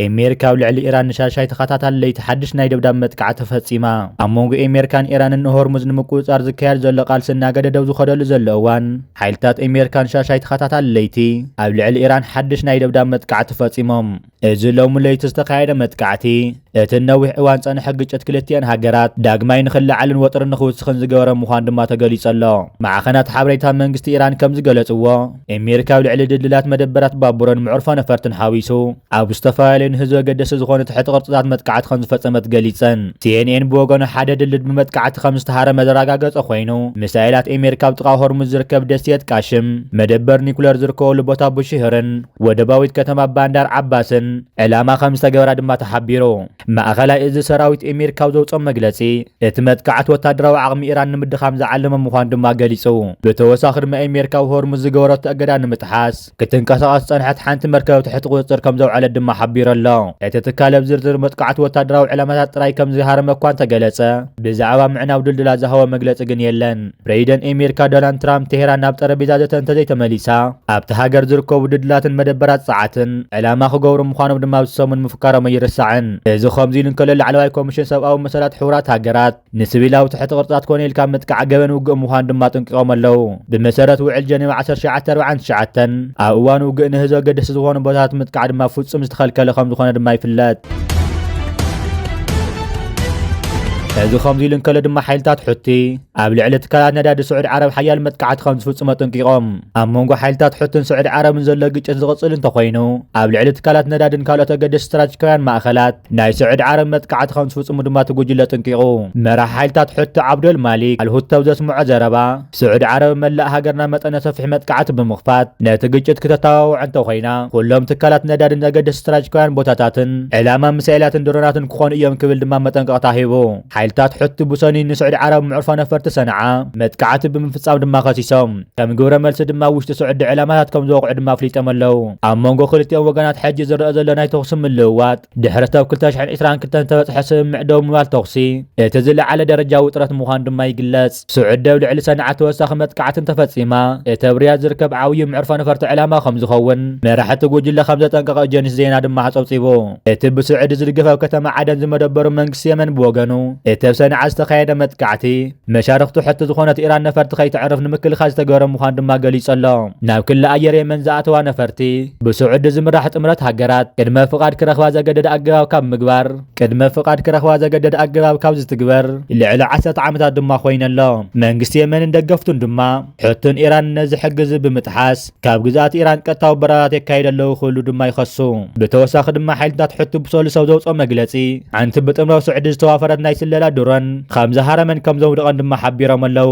ኣሜሪካ ኣብ ልዕሊ ኢራን ንሻሻይ ተኸታታሊ ለይቲ ሓድሽ ናይ ደብዳብ መጥቃዕቲ ፈጺማ። ኣብ መንጎ ኣሜሪካን ኢራንን ንሆርሙዝ ንምቁጽጻር ዝካየድ ዘሎ ቃልሲ እናገደደ ኣብ ዝኸደሉ ዘሎ እዋን፣ ሓይልታት ኣሜሪካ ንሻሻይ ተኸታታሊ ለይቲ ኣብ ልዕሊ ኢራን ሓድሽ ናይ ደብዳብ መጥቃዕቲ ፈጺሞም። እዚ ሎሚ ለይቲ ዝተኻየደ መጥቃዕቲ፣ እቲ ነዊሕ እዋን ጸንሐ ግጭት ክልቲኣን ሃገራት ዳግማይ ንኽለዓልን ወጥሪ ንኽውስኽን ዝገበረ ምዃኑ ድማ ተገሊጹ ኣሎ። ማዕኸናት ሓበሬታ መንግስቲ ኢራን ከም ዝገለጽዎ፣ ኣሜሪካ ኣብ ልዕሊ ድልድላት መደበራት ባቡርን መዕርፎ ነፈርትን ሓዊሱ፣ ኣብ ዝተፈላለዩ ንህዝቢ ኣገደስቲ ዝኾኑ ትሕቲ ቅርጽታት መጥቃዕቲ ከም ዝፈጸመት ገሊጸን። ሲኤንኤን ብወገኑ ሓደ ድልድል ብመጥቃዕቲ ከም ዝተሃረመ ዘረጋገጸ ኮይኑ፣ ሚሳይላት ኣሜሪካ ኣብ ጥቓ ሆርሙዝ ዝርከብ ደሴት ቃሽም፣ መደበር ኒኩለር ዝርከበሉ ቦታ ቡሽህርን ወደባዊት ከተማ ባንዳር ዓባስን ዕላማ ከም ዝተገበራ ድማ ተሓቢሩ። ማእኸላይ እዚ ሰራዊት ኣሜሪካ ኣብ ዘውፅኦ መግለፂ፣ እቲ መጥቃዕቲ ወታደራዊ ዓቕሚ ኢራን ንምድኻም ዝዓለመ ምዃኑ ድማ ገሊጹ። ብተወሳኺ ድማ ኣሜሪካ ኣብ ሆርሙዝ ዝገበረቶ እገዳ ንምጥሓስ ክትንቀሳቐስ ዝጸንሐት ሓንቲ መርከብ ትሕቲ ቁጽጽር ከም ዘውዓለት ድማ ሓቢሩ ኣሎ። እቲ ትካል ኣብ ዝርዝር መጥቃዕቲ ወታደራዊ ዕላማታት ጥራይ ከም ዝሃረመ እኳ እንተገለጸ፣ ብዛዕባ ምዕናው ድልድላት ዝሃቦ መግለጺ ግን የለን። ፕሬዚደንት ኣሜሪካ ዶናልድ ትራምፕ ቴሄራን ናብ ጠረጴዛ ዘተ እንተዘይተመሊሳ፣ ኣብቲ ሃገር ዝርከቡ ድልድላትን መደበራት ጸዓትን ዕላማ ክገብሩ ምዃኖም ድማ ኣብዚ ሰሙን ምፍካሮም ኣይርሳዕን። እዚ ከምዚ ኢሉ እንከሎ፣ ላዕለዋይ ኮሚሽን ሰብኣዊ መሰላት ሕቡራት ሃገራት ንሲቪላዊ ትሕቲ ቅርጽታት ኮነ ኢልካ ምጥቃዕ ገበን ውግእ ምዃኑ ድማ ኣጠንቂቖም ኣለዉ። ብመሰረት ውዕል ጀኔቫ ዓሰርተ ትሽዓተ ኣርባዓን ትሽዓተን፣ ኣብ እዋን ውግእ ንህዝቢ ኣገደስቲ ዝኾኑ ቦታታት ምጥቃዕ ድማ ፍጹም ዝተኸልከለ ከም ዝኾነ ድማ ይፍለጥ። እዚ ከምዚ ኢሉ እንከሎ ድማ፣ ሓይልታት ሑቲ ኣብ ልዕሊ ትካላት ነዳዲ ስዑዲ ዓረብ ሓያል መጥቃዕቲ ከም ዝፍጽሙ ኣጠንቂቖም። ኣብ መንጎ ሓይልታት ሑትን ስዑዲ ዓረብን ዘሎ ግጭት ዝቕጽል እንተኾይኑ፣ ኣብ ልዕሊ ትካላት ነዳድን ካልኦት ኣገደስቲ ስትራቴጂካውያን ማእኸላት ናይ ስዑዲ ዓረብ መጥቃዕቲ ከም ዝፍጽሙ ድማ እቲ ጉጅለ ኣጠንቂቑ። መራሒ ሓይልታት ሑቲ ዓብዶል ማሊክ ኣልሁቲ ኣብ ዘስምዖ ዘረባ፣ ስዑዲ ዓረብ መላእ ሃገርና መጠነ ሰፊሕ መጥቃዕቲ ብምኽፋት ነቲ ግጭት ክተተባብዖ እንተኾይና፣ ኩሎም ትካላት ነዳድን ኣገደስቲ ስትራቴጂካውያን ቦታታትን ዕላማ ሚሳኤላትን ድሮናትን ክኾኑ እዮም ክብል ድማ መጠንቀቕታ ሂቡ። ሓይልታት ሑቲ ብሰኑይ ንስዑዲ ዓረብ መዕርፎ ነፈርቲ ሰንዓ መጥቃዕቲ ብምፍጻም ድማ ከሲሶም። ከም ግብረ መልሲ ድማ ኣብ ውሽጢ ስዑዲ ዕላማታት ከም ዝወቕዑ ድማ ኣፍሊጦም ኣለዉ። ኣብ መንጎ ክልቲኦም ወገናት ሕጂ ዝረአ ዘሎ ናይ ተኹሲ ምልውዋጥ፣ ድሕሪ እቲ ኣብ ክልተ ሽሕን ዕስራን ክልተን ዝተበጽሐ ስምምዕ ደው ምባል ተኹሲ፣ እቲ ዝለዓለ ደረጃ ውጥረት ምዃኑ ድማ ይግለጽ። ስዑዲ ኣብ ልዕሊ ሰንዓ ተወሳኺ መጥቃዕቲ እንተፈጺማ፣ እቲ ኣብ ሪያድ ዝርከብ ዓብዪ መዕርፎ ነፈርቲ ዕላማ ከም ዝኸውን መራሕቲ ጉጅለ ከም ዘጠንቀቐ ኤጀንሲ ዜና ድማ ኣጸብጺቡ። እቲ ብስዑዲ ዝድገፍ ኣብ ከተማ ዓደን ዝመደበሩ መንግስቲ የመን ብወገኑ፣ እቲ ኣብ ሰንዓ ዝተኻየደ መጥቃዕቲ፣ መሻርኽቱ ሕቲ ዝኾነት ኢራን ነፈርቲ ከይተዕርፍ ንምክልኻል ዝተገበረ ምዃኑ ድማ ገሊጹ ኣሎ። ናብ ክሊ ኣየር የመን ዝኣተዋ ነፈርቲ፣ ብስዑዲ ዝምራሕ ጥምረት ሃገራት ቅድመ ፍቓድ ክረኽባ ዘገደደ ኣገባብ ካብ ምግባር፣ ቅድመ ፍቓድ ክረኽባ ዘገደደ ኣገባብ ካብ ዝትግበር፣ ልዕሊ ዓሰርተ ዓመታት ድማ ኮይነ ኣሎ። መንግስቲ የመንን ደገፍቱን ድማ፣ ሕቱን ኢራን ነዚ ሕጊ እዚ ብምጥሓስ፣ ካብ ግዝኣት ኢራን ቀጥታዊ በረራታት የካይዱ ኣለዉ ክብሉ ድማ ይኸሱ። ብተወሳኺ ድማ ሓይልታት ሕቲ ብሰሉስ ኣብ ዘውፅኦ መግለፂ፣ ሓንቲ ብጥምረት ስዑዲ ዝተዋፈረት ናይ ስለላ ድሮን ከም ዝሃረመን ከም ዘውደቐን ድማ ሓቢሮም ኣለዉ።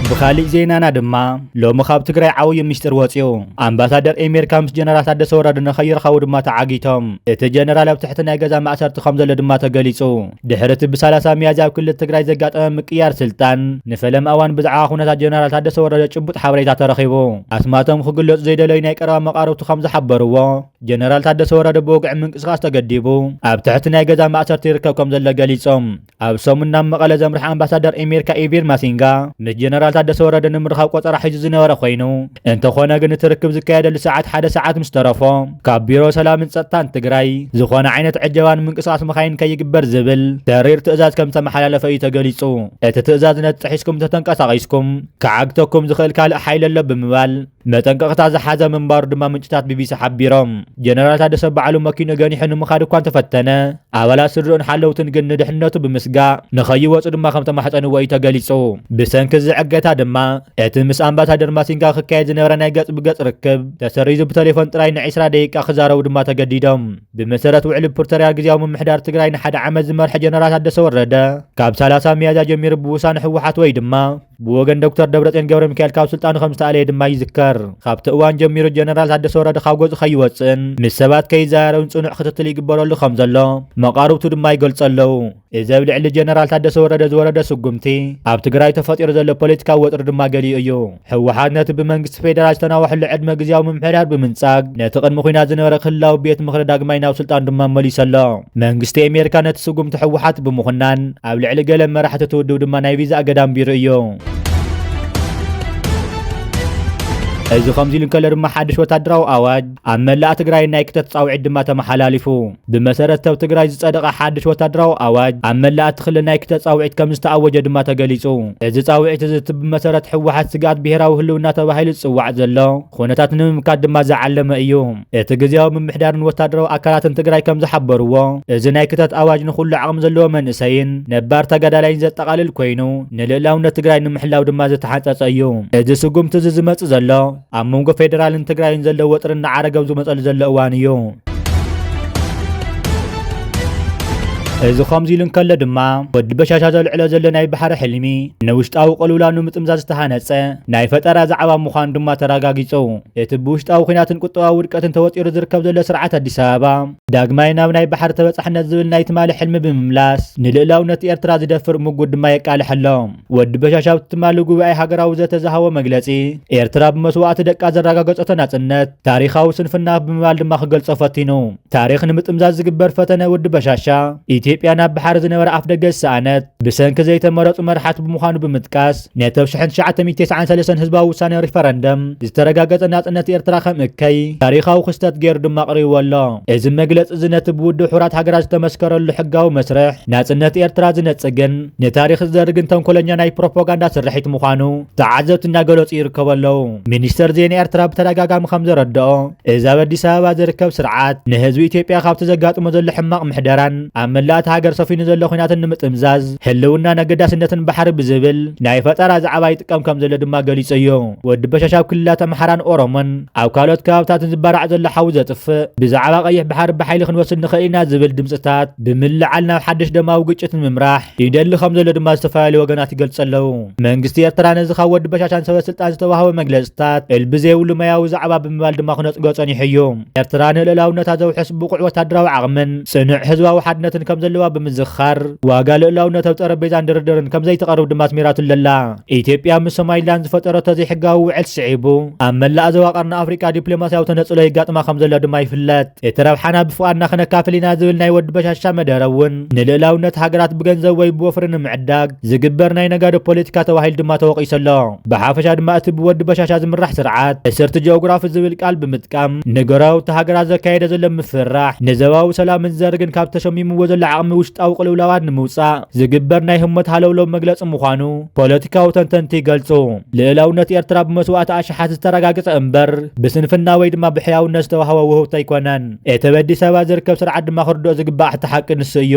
ብኻሊእ ዜናና ድማ፣ ሎሚ ካብ ትግራይ ዓብዪ ምስጢር ወፂኡ። ኣምባሳደር ኣሜሪካ ምስ ጀነራል ታደሰ ወረደ ንኸይርኸቡ ድማ ተዓጊቶም። እቲ ጀነራል ኣብ ትሕቲ ናይ ገዛ ማእሰርቲ ከም ዘሎ ድማ ተገሊፁ። ድሕሪ እቲ ብሰላሳ ሚያዝያ ኣብ ክልል ትግራይ ዘጋጠመ ምቅያር ስልጣን፣ ንፈለማ እዋን ብዛዕባ ኩነታት ጀነራል ታደሰ ወረደ ጭቡጥ ሓበሬታ ተረኺቡ። ኣስማቶም ክግለጹ ዘይደለዩ ናይ ቀረባ መቓርብቱ ከም ዝሓበርዎ፣ ጀነራል ታደሰ ወረደ ብወግዒ ምንቅስቓስ ተገዲቡ፣ ኣብ ትሕቲ ናይ ገዛ ማእሰርቲ ይርከብ ከም ዘሎ ገሊጾም። ኣብ ሰሙን ናብ መቐለ ዘምርሐ ኣምባሳደር ኣሜሪካ ኢቪር ማሲንጋ፣ ምስ ጀነራል ታደሰ ወረደ ንምርኻብ ቆጸራ ሒዙ ዝነበረ ኮይኑ፣ እንተኾነ ግን እቲ ርክብ ዝካየደሉ ሰዓት ሓደ ሰዓት ምስ ተረፎ፣ ካብ ቢሮ ሰላምን ጸጥታን ትግራይ ዝኾነ ዓይነት ዕጀባን ምንቅስቓስ መኻይን ከይግበር ዝብል ተሪር ትእዛዝ ከም ዝተመሓላለፈ እዩ ተገሊጹ። እቲ ትእዛዝ ነቲ ጥሒስኩም እንተተንቀሳቒስኩም፣ ክዓግተኩም ዝኽእል ካልእ ሓይሊ ኣሎ ብምባል፣ መጠንቀቕታ ዝሓዘ ምንባሩ ድማ ምንጭታት ቢቢሲ ሓቢሮም። ጀነራል ታደሰ ባዕሉ መኪንኡ ገኒሑ ንምኻድ እኳ እንተፈተነ፣ ኣባላት ስድርኡን ሓለውትን ግን ንድሕንነቱ ብምስጋእ ንኸይወጹ ድማ ከም ተማሕጸንዎ እዩ ተገሊጹ። ብሰንኪ እዚ ዕገታ ድማ፣ እቲ ምስ ኣምባሳደር ማሲንጋ ክካየድ ዝነበረ ናይ ገጽ ብገጽ ርክብ ተሰሪዙ፣ ብቴሌፎን ጥራይ ንዒስራ ደቂቃ ክዛረቡ ድማ ተገዲዶም። ብመሰረት ውዕሊ ፕሪቶርያ፣ ግዝያዊ ምምሕዳር ትግራይ ንሓደ ዓመት ዝመርሐ ጀነራል ታደሰ ወረደ፣ ካብ ሰላሳ ሚያዝያ ጀሚሩ ብውሳነ ህወሓት ወይ ድማ ብወገን ዶክተር ደብረጽዮን ገብረ ሚካኤል ካብ ስልጣኑ ከም ዝተኣለየ ድማ ይዝከር። ካብቲ እዋን ጀሚሩ ጀነራል ታደሰ ወረደ ካብ ገጹ ከይወጽእን ምስ ሰባት ከይዘራረብን ጽኑዕ ክትትል ይግበረሉ ከም ዘሎ መቓርብቱ ድማ ይገልጹ ኣለዉ። እዚ ኣብ ልዕሊ ጀነራል ታደሰ ወረደ ዝወረደ ስጉምቲ፣ ኣብ ትግራይ ተፈጢሩ ዘሎ ፖለቲካዊ ወጥሪ ድማ ገሊኡ እዩ። ህወሓት ነቲ ብመንግስቲ ፌደራል ዝተናውሐሉ ዕድመ ግዝያዊ ምምሕዳር ብምንጻግ፣ ነቲ ቅድሚ ኲናት ዝነበረ ክልላዊ ቤት ምኽሪ ዳግማይ ናብ ስልጣን ድማ መሊሱ ኣሎ። መንግስቲ ኣሜሪካ ነቲ ስጉምቲ ህወሓት ብምኹናን፣ ኣብ ልዕሊ ገለ መራሕቲ እቲ ውድብ ድማ ናይ ቪዛ እገዳ ኣንቢሩ እዩ። እዚ ከምዚ ኢሉ እንከሎ ድማ ሓድሽ ወታደራዊ ኣዋጅ ኣብ መላእ ትግራይ ናይ ክተት ጻውዒት ድማ ተመሓላሊፉ። ብመሰረት ኣብ ትግራይ ዝጸደቐ ሓድሽ ወታደራዊ ኣዋጅ ኣብ መላእ እቲ ክልል ናይ ክተት ጻውዒት ከም ዝተኣወጀ ድማ ተገሊጹ። እዚ ጻውዒት እዚ እቲ ብመሰረት ህወሓት ስግኣት ብሄራዊ ህልውና ተባሂሉ ዝጽዋዕ ዘሎ ኩነታት ንምምካት ድማ ዝዓለመ እዩ። እቲ ግዜያዊ ምምሕዳርን ወታደራዊ ኣካላትን ትግራይ ከም ዝሓበርዎ፣ እዚ ናይ ክተት ኣዋጅ ንኹሉ ዓቕሚ ዘለዎ መንእሰይን ነባር ተጋዳላይን ዘጠቓልል ኮይኑ፣ ንልእላውነት ትግራይ ንምሕላው ድማ ዝተሓንጸጸ እዩ። እዚ ስጉምቲ እዚ ዝመጽእ ዘሎ፣ ኣብ መንጎ ፌደራልን ትግራይን ዘሎ ወጥሪ እናዓረገ ኣብ ዝመጸሉ ዘሎ እዋን እዩ። እዚ ከምዚ ኢሉ እንከሎ ድማ፣ ወዲ በሻሻ ዘልዕሎ ዘሎ ናይ ባሕሪ ሕልሚ፣ ንውሽጣዊ ቅልውላው ንምጥምዛዝ ዝተሃነጸ ናይ ፈጠራ ዛዕባ ምዃኑ ድማ ተረጋጊጹ። እቲ ብውሽጣዊ ኲናትን ቁጠባዊ ውድቀትን ተወጢሩ ዝርከብ ዘሎ ስርዓት ኣዲስ ኣበባ፣ ዳግማይ ናብ ናይ ባሕሪ ተበጻሕነት ዝብል ናይ ትማሊ ሕልሚ ብምምላስ፣ ንልእላውነት ኤርትራ ዝደፍር ምጉት ድማ የቃልሕ ኣሎ። ወዲ በሻሻ ኣብቲ ትማሊ ጉባኤ ሃገራዊ ዘተ ዝሃቦ መግለጺ፣ ኤርትራ ብመስዋእቲ ደቃ ዘረጋገጸቶ ናጽነት፣ ታሪኻዊ ስንፍና ብምባል ድማ ክገልጾ ፈቲኑ። ታሪኽ ንምጥምዛዝ ዝግበር ፈተነ ወዲ በሻሻ፣ ኢትዮጵያ ናብ ባሕሪ ዝነበረ ኣፍ ደገ ዝሰኣነት፣ ብሰንኪ ዘይተመረጹ መራሕቲ ብምዃኑ ብምጥቃስ፣ ነቲ ኣብ ሽሕን ትሽዓተ ሚእትን ተስዓን ሰለስተን ህዝባዊ ውሳነ ሪፈረንደም ዝተረጋገጸ ናጽነት ኤርትራ ከም እከይ ታሪኻዊ ክስተት ገይሩ ድማ ኣቕሪብዎ ኣሎ። እዚ መግለጺ እዚ ነቲ ብውድብ ሕቡራት ሃገራት ዝተመስከረሉ ሕጋዊ መስርሕ ናጽነት ኤርትራ ዝነጽግን ንታሪኽ ዝዘርግን ተንኮለኛ ናይ ፕሮፓጋንዳ ስርሒት ምዃኑ ተዓዘብቲ እናገለጹ ይርከቡ ኣለዉ። ሚኒስተር ዜና ኤርትራ ብተደጋጋሚ ከም ዘረድኦ፣ እዚ ኣብ ኣዲስ ኣበባ ዝርከብ ስርዓት ንህዝቢ ኢትዮጵያ ካብቲ ዘጋጥሞ ዘሎ ሕማቕ ምሕደራን ኣብ መላእ እታ ሃገር ሰፊኑ ዘሎ ኲናትን ንምጥምዛዝ ህልውና ኣገዳስነትን ባሕሪ ብዝብል ናይ ፈጠራ ዛዕባ ይጥቀም ከም ዘሎ ድማ ገሊጹ እዩ። ወዲ በሻሻ ኣብ ክልላት ኣምሓራን ኦሮሞን ኣብ ካልኦት ከባብታትን ዝባራዕ ዘሎ ሓዊ ዘጥፍእ፣ ብዛዕባ ቀይሕ ባሕሪ ብሓይሊ ክንወስድ ንኽእል ኢና ዝብል ድምፅታት ብምልዓል ናብ ሓድሽ ደማዊ ግጭት ንምምራሕ ይደሊ ከም ዘሎ ድማ ዝተፈላለዩ ወገናት ይገልጹ ኣለዉ። መንግስቲ ኤርትራ ነዚ ካብ ወዲ በሻሻን ሰበ ስልጣን ዝተዋህበ መግለጽታት ዕልቢ ዘይብሉ መያዊ ዛዕባ ብምባል ድማ ክነጽጎ ጸኒሑ እዩ። ኤርትራ ንልእላውነታ ዘውሕስ ብቑዕ ወታደራዊ ዓቕምን ጽኑዕ ህዝባዊ ሓድነትን ከም ዘለዋ ብምዝኻር፣ ዋጋ ልእላውነት ኣብ ጠረጴዛን ድርድርን ከም ዘይተቐርብ ድማ ኣስሚራትሉ ኣላ። ኢትዮጵያ ምስ ሶማሊላንድ ዝፈጠረቶ ዘይሕጋዊ ውዕል ስዒቡ፣ ኣብ መላእ ዞባ ቀርኒ ኣፍሪቃ ዲፕሎማስያዊ ተነጽሎ የጋጥማ ከም ዘሎ ድማ ይፍለጥ። እቲ ረብሓና ብፍቓድና ክነካፍል ኢና ዝብል ናይ ወዲ በሻሻ መደረ እውን ንልእላውነት ሃገራት ብገንዘብ ወይ ብወፍሪ ንምዕዳግ ዝግበር ናይ ነጋዶ ፖለቲካ ተባሂሉ ድማ ተወቒሱ ኣሎ። ብሓፈሻ ድማ እቲ ብወዲ በሻሻ ዝምራሕ ስርዓት እስርቲ ጂኦግራፊ ዝብል ቃል ብምጥቃም ንጎረባብቲ ሃገራት ዘካየደ ዘሎ ምፍርራሕ ንዞባዊ ሰላምን ዘርግን ካብ ተሸሚምዎ ዘሎ ዓቕሚ ውሽጣዊ ቅልውላዋት ንምውጻእ ዝግበር ናይ ህሞት ሃለውለው መግለጺ ምዃኑ ፖለቲካዊ ተንተንቲ ይገልጹ። ልእላውነት ኤርትራ ብመስዋእቲ ኣሽሓት ዝተረጋገጸ እምበር፣ ብስንፍና ወይ ድማ ብሕያውነት ዝተዋህበ ውህብቶ ኣይኮነን። እቲ ኣብ ኣዲስ ኣበባ ዝርከብ ስርዓት ድማ ክርድኦ ዝግባእ እቲ ሓቂ ንሱ እዩ።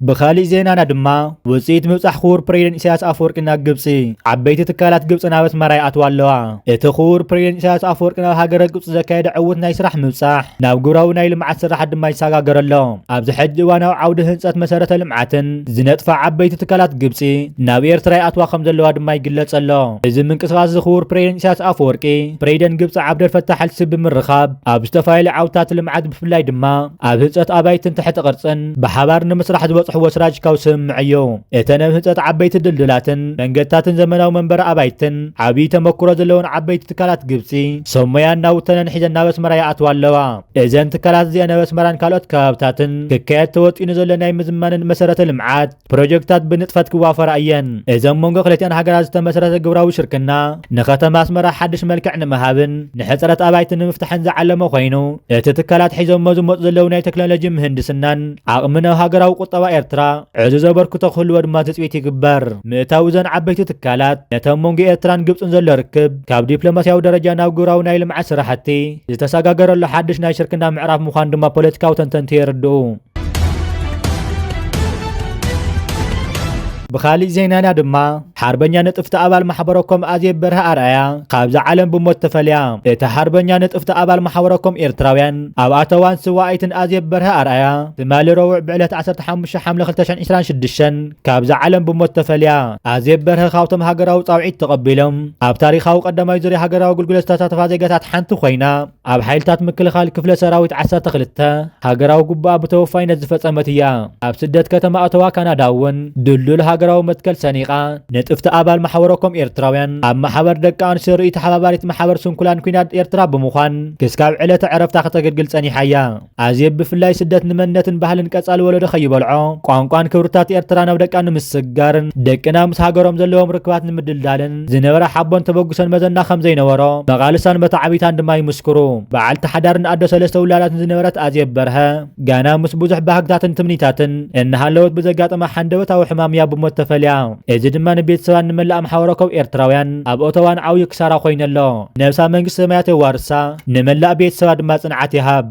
ብኻሊእ ዜናና ድማ፣ ውጽኢት ምብጻሕ ክቡር ፕሬዚደንት ኢሳያስ ኣፈወርቂ ናብ ግብጺ። ዓበይቲ ትካላት ግብጺ ናብ ኣስመራ ይኣትዋ ኣለዋ። እቲ ክቡር ፕሬዚደንት ኢሳያስ ኣፈወርቂ ናብ ሃገረ ግብጺ ዘካየደ ዕዉት ናይ ስራሕ ምብጻሕ፣ ናብ ግብራዊ ናይ ልምዓት ስራሓት ድማ ይሰጋገር ኣሎ። ኣብዚ ሕጂ እዋን ኣብ ዓውዲ ህንጸት መሰረተ ልምዓትን ዝነጥፋ ዓበይቲ ትካላት ግብጺ ናብ ኤርትራ ይኣትዋ ከም ዘለዋ ድማ ይግለጽ ኣሎ። እዚ ምንቅስቓስ እዚ ክቡር ፕሬዚደንት ኢሳያስ ኣፈወርቂ፣ ፕሬዚደንት ግብጺ ዓብደል ፈታሕ ኣልሲሲ ብምርኻብ፣ ኣብ ዝተፈላለዩ ዓውድታት ልምዓት ብፍላይ ድማ ኣብ ህንጸት ኣባይትን ትሕቲ ቅርጽን ብሓባር ንምስራሕ ዝበጽሕዎ ስትራቴጂካዊ ስምምዕ እዩ። እተን ኣብ ህንጸት ዓበይቲ ድልድላትን መንገድታትን ዘመናዊ መንበሪ ኣባይትን ዓብዪ ተመክሮ ዘለወን ዓበይቲ ትካላት ግብጺ፣ ሰብ ሞያን ናውተንን ሒዘን ናብ ኣስመራ ይኣትዋ ኣለዋ። እዘን ትካላት እዚኣን ኣብ ኣስመራን ካልኦት ከባብታትን ክካየድ ተወጢኑ ዘሎ ናይ ምዝማንን መሰረተ ልምዓት ፕሮጀክታት ብንጥፈት ክዋፈራ እየን። እዘን መንጎ ክልቲኣን ሃገራት ዝተመስረተ ግብራዊ ሽርክና፣ ንከተማ ኣስመራ ሓድሽ መልክዕ ንምሃብን ንሕጽረት ኣባይቲ ንምፍታሕን ዝዓለመ ኮይኑ፣ እቲ ትካላት ሒዞሞ ዝመጹ ዘለዉ ናይ ቴክኖሎጂ ምህንድስናን ዓቕሚ ናብ ሃገራዊ ቁጠባ ኤርትራ ዕዙዝ ኣበርክቶ ክህልዎ ድማ ትጽቢት ይግበር። ምእታው እዘን ዓበይቲ ትካላት፣ ነተን መንጎ ኤርትራን ግብጽን ዘሎ ርክብ፣ ካብ ዲፕሎማስያዊ ደረጃ ናብ ግብራዊ ናይ ልምዓት ስራሕቲ ዝተሰጋገረሉ ሓድሽ ናይ ሽርክና ምዕራፍ ምዃኑ ድማ ፖለቲካዊ ተንተንቲ የረድኡ። ብኻሊእ ዜናና ድማ፣ ሓርበኛ ንጥፍቲ ኣባል ማሕበረኮም ኣዜብ በርሀ ኣርኣያ ካብዛ ዓለም ብሞት ተፈልያ። እቲ ሓርበኛ ንጥፍቲ ኣባል ማሕበረኮም ኤርትራውያን ኣብ ኣተዋን ስዋኣይትን ኣዜብ በርሀ ኣርኣያ፣ ትማሊ ረቡዕ ብዕለት ዓሰርተ ሓሙሽተ ሓምለ ክልተ ሽሕን ዕስራን ሽዱሽተን ካብዛ ዓለም ብሞት ተፈልያ። ኣዜብ በርሀ ካብቶም ሃገራዊ ጻውዒት ተቐቢሎም ኣብ ታሪኻዊ ቀዳማይ ዙርያ ሃገራዊ ኣገልግሎት ዝተሳተፋ ዜጋታት ሓንቲ ኮይና፣ ኣብ ሓይልታት ምክልኻል ክፍለ ሰራዊት ዓሰርተ ክልተ ሃገራዊ ግቡኣ ብተወፋይነት ዝፈጸመት እያ። ኣብ ስደት ከተማ ኦቶዋ ካናዳ እውን ድልዱል ሃገራዊ መትከል ሰኒቓ፣ ነቲ ጥፍቲ ኣባል ማሕበረኮም ኤርትራውያን ኣብ ማሕበር ደቂ ኣንስትዮ ርእይ ተሓባባሪት ማሕበር ስንኩላን ኩናት ኤርትራ ብምዃን ክስካብ ዕለተ ዕረፍታ ከተገልግል ጸኒሓ እያ። ኣዜብ ብፍላይ ስደት ንመንነትን ባህልን ቀጻሊ ወለዶ ከይበልዖ፣ ቋንቋን ክብርታት ኤርትራ ናብ ደቃ ንምስጋርን ደቅና ምስ ሃገሮም ዘለዎም ርክባት ንምድልዳልን ዝነበራ ሓቦን ተበግሶን መዘና ከም ዘይነበሮ መቓልሳን መተዓቢታን ድማ ይምስክሩ። በዓልቲ ሓዳርን ኣዶ ሰለስተ ውላዳትን ዝነበረት ኣዜብ በርሀ፣ ጋና ምስ ብዙሕ ባህግታትን ትምኒታትን እናሃለወት ብዘጋጠማ ሓንደበታዊ ሕማም እያ ብሞት ተፈልያ። እዚ ድማ ንቤተሰባን ንመላእ ማሕበረኮም ኤርትራውያን ኣብ ኦተዋን ዓብዩ ክሳራ ኮይነሎ። ነብሳ መንግስቲ ሰማያት የዋርሳ፣ ንመላእ ቤተሰባ ድማ ጽንዓት ይሃብ።